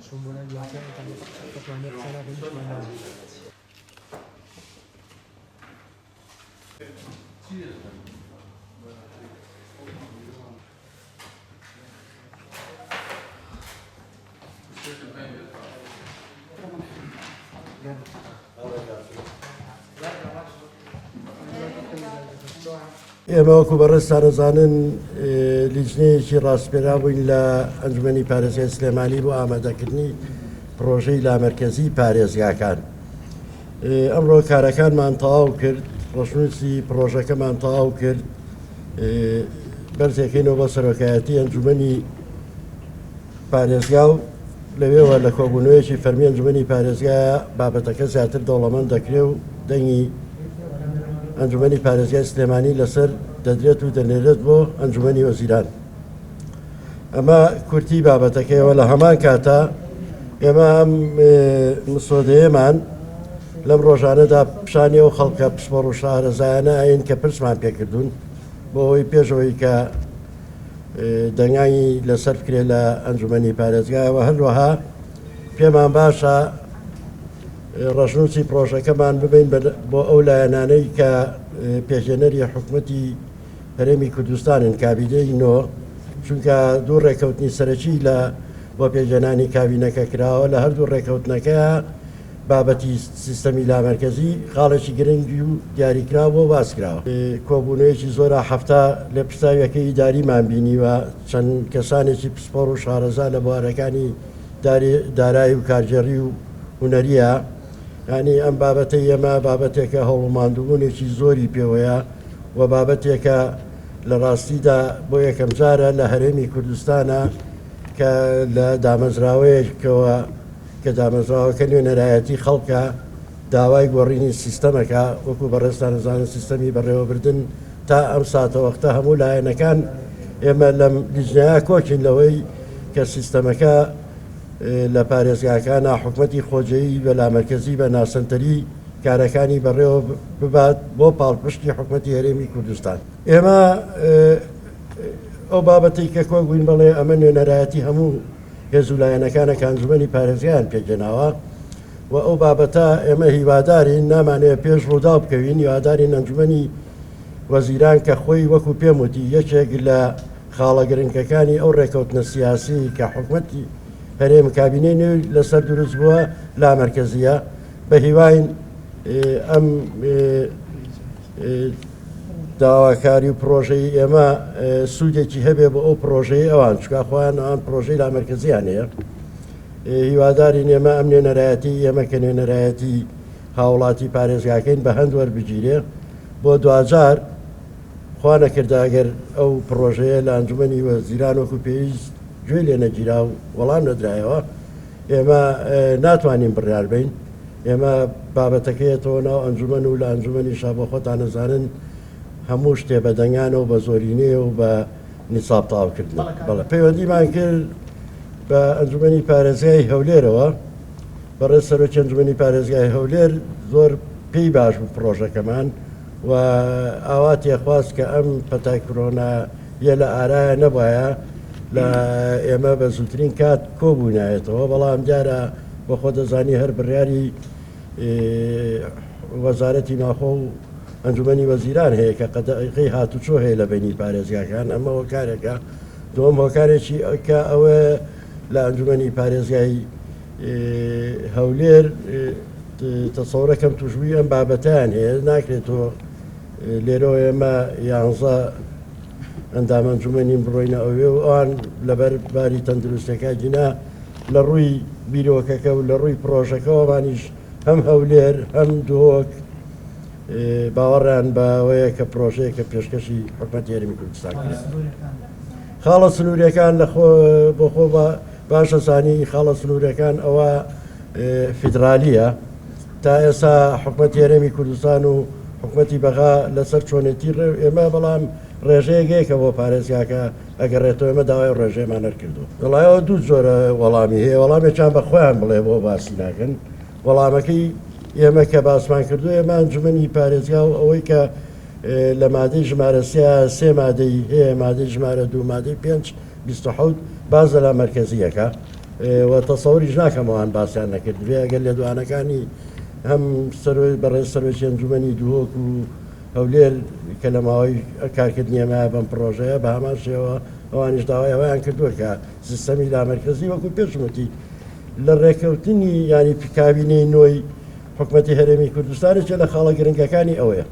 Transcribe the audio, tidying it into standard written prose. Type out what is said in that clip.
چووم بۆ لای گوڵاکە وتم خۆتمان لێ قسە ناکەین هیچمان ناوێت. ئێمە وەکو بەڕێزتان ئەزانن لیژنەیەکی ڕاسپێرابووین لە ئەنجومەنی پارێزگای سلێمانی بۆ ئامادەکردنی پڕۆژەی لامەرکەزی پارێزگاکان. ئەمڕۆ کارەکانمان تەواو کرد، ڕەشنووسی پڕۆژەکەمان تەواو کرد، بەرزێکەینەوە بۆ سەرۆکایەتی ئەنجومەنی پارێزگا و لەوێوە لە کۆبوونەوەیەکی فەرمی ئەنجومەنی پارێزگا بابەتەکە زیاتر دەوڵەمەند دەکرێ و دەنگی ئەنجومەنی پارێزگای سلێمانی لەسەر دەدرێت و دەنێرێت بۆ ئەنجومەنی وەزیران. ئەمە کورتی بابەتەکەیەوە لە هەمان کاتا ئێمە ئەم مسۆدەیەمان لەم ڕۆژانەدا پیشانی ئەو خەڵکە پسپۆڕ و شارەزایانە ئەین کە پرسمان پێکردوون بۆ ئەوەی پێشەوەی کە دەنگانی لەسەر بکرێت لە ئەنجومەنی پارێزگایەوە هەروەها پێمان باشە ڕەشنووسی پرۆژەکەمان ببین بۆ ئەو لایەنانەی کە پێکهێنەری حکومەتی هەرێمی کوردستانن کابینەی نۆ چونکە دوو ڕێکەوتنی سەرەکی لە بۆ پێکهێنانی کابینەکە کراوە لە هەردوو ڕێکەوتنەکە بابەتی سیستەمی لامەرکەزی خاڵێکی گرنگی و دیاریکراو بۆ باس کراوە. کۆبوونەوەیەکی زۆرە هەفتە لێپرسراویەکەی ئیداریمان بینیوە، چەند کەسانێکی پسپۆڕ و شارەزا لە بوارەکانی دارایی و کارگێڕی و هونەرییە. یانی ئەم بابەتەی ئێمە بابەتێکە هەوڵ و ماندووبوونێکی زۆری پێوەیە و بابەتێکە لە ڕاستیدا بۆ یەکەمجارە لە هەرێمی کوردستانە کە لە دامەزراوەیەکەوە کە دامەزراوەکە نوێنەرایەتی خەڵکە داوای گۆڕینی سیستەمەکە، وەکو بەڕێزتان ئەزانن سیستەمی بەڕێوەبردن تا ئەم ساتەوەختە هەموو لایەنەکان ئێمە لەم لیژنەیە کۆکین لەوەی کە سیستەمەکە لە پارێزگاکانە حکومەتی خۆجێی بە لامەرکەزی بە ناسەنتەری کارەکانی بەڕێوە ببات بۆ پاڵپشتی حکومەتی هەرێمی کوردستان. ئێمە ئەو بابەتەی کە کۆک بووین بەڵێ ئەمە نوێنەرایەتی هەموو هێز و لایەنەکانە کە ئەنجومەنی پارێزگایان پێکهێناوە و ئەو بابەتە ئێمە هیوادارین نامانەوێت پێش ڕووداو بکەوین هیوادارین ئەنجومەنی وەزیران کە خۆی وەکو پێم وتی یەکێک لە خاڵە گرنگەکانی ئەو ڕێکەوتنە سیاسی کە حکومەتی هەرێم کابینەی نوێ لەسەر دروست بووە لامەرکەزیە بە هیواین ئەم داواکاری و پڕۆژەی ئێمە سوودێکی هەبێ بۆ ئەو پڕۆژەی ئەوان چکا خۆیان ئەوان پڕۆژەی لامەرکەزیان هەیە هیوادارین ئێمە ئەم نوێنەرایەتی ئێمە کە نوێنەرایەتی هاوڵاتی پارێزگاکەین بە هەند وەربگیرێ بۆ دواجار خوا نەکردە ئەگەر ئەو پڕۆژەیە لە ئەنجومەنی وەزیران وەکو پێویست گوێی لێ نەگیرا و وەڵام نەدرایەوە ئێمە ناتوانین بڕیار بین ئێمە بابەتەکە یەتەوە ناو ئەنجومەن و لە ئەنجومەنیشا بۆ خۆتان ئەزانن هەموو شتێ بە دەنگانە و بە زۆرینەیە و بە نیساب تەواو کردنە. بەڵێ پەیوەندیمان کرد بە ئەنجومەنی پارێزگای هەولێرەوە، بەڕێز سەرۆکی ئەنجومەنی پارێزگای هەولێر زۆر پێی باش بوو پڕۆژەکەمان و ئاواتی خواست کە ئەم پەتای کرۆنا یە لە ئارایە نەبایە لە ئێمە بە زووترین کات کۆبووینایەتەوە، بەڵام دیارە بۆ خۆت دەزانی هەر بڕیاری وەزارەتی ناوخۆ و ئەنجومەنی وەزیران هەیە کە قەدەغەی هاتوچۆ هەیە لە بەینی پارێزگاکان، ئەمە هۆکارێکە، دووەم هۆکارێکی کە ئەوەیە لە ئەنجومەنی پارێزگای هەولێر تەسەورەکەم توشبووی ئەم بابەتیان هەیە، ناکرێت تۆ لێرەوە ئێمە یانزە ئەندام ئەنجومەنین بڕۆینە ئەوێ و ئەوان لەبەر باری تەندروستەکە گینا لە ڕووی بیرۆکەکە و لە ڕووی پڕۆژەکەوەمانیش هەم هەولێر هەم دهۆک باوەڕیان بەوەیە کە پرۆژەیەکە پێشکەشی حکومەتی هەرێمی کوردستان کرێت. خاڵە سنووریەکان لە خۆ بۆ خۆ باشە زانی خاڵە سنووریەکان ئەوە فیدرالیە تا ئێستا حکومەتی هەرێمی کوردستان و حکومەتی بەغا لەسەر چۆنێتی ڕێ ئێمە بەڵام ڕێژەیەک هەیە کە بۆ پارێزگاکە ئەگەڕێتەوە ئێمە داوای ڕێژەیەمان نەکردووە. وەڵای ئەوە دوو جۆرە وەڵامی هەیە وەڵامێکیان بە خۆیان بڵێ بۆ باسی ناکەن وەڵامەکەی ئێمە کە باسمان کردو ئێمە ئەنجومەنی پارێزگا و ئەوەی کە لە مادەی ژمارە سێ سێ مادەی هەیە مادەی ژمارە دوو مادەی پێنج 27 باس لە لامەرکەزییەکە. و تەسەوریش ناکەم ئەوان باسیان نەکردبێ ئەگەر لێدوانەکانی هەم سەرۆی بەڕێز سەرۆکی ئەنجومەنی دهۆک و هەولێر کە لە ماوەی کارکردنی ئێمە بەم پڕۆژەیە بە هەمان شێوە ئەوانیش داوای ئەوەیان کردووە کە سیستەمی لامەرکەزی وەکو پێشم وتی لە ڕێککەوتنی یانی کابینەی نۆی حکومەتی هەرێمی کوردستان یەکێ لە خاڵە گرنگەکانی ئەوەیە.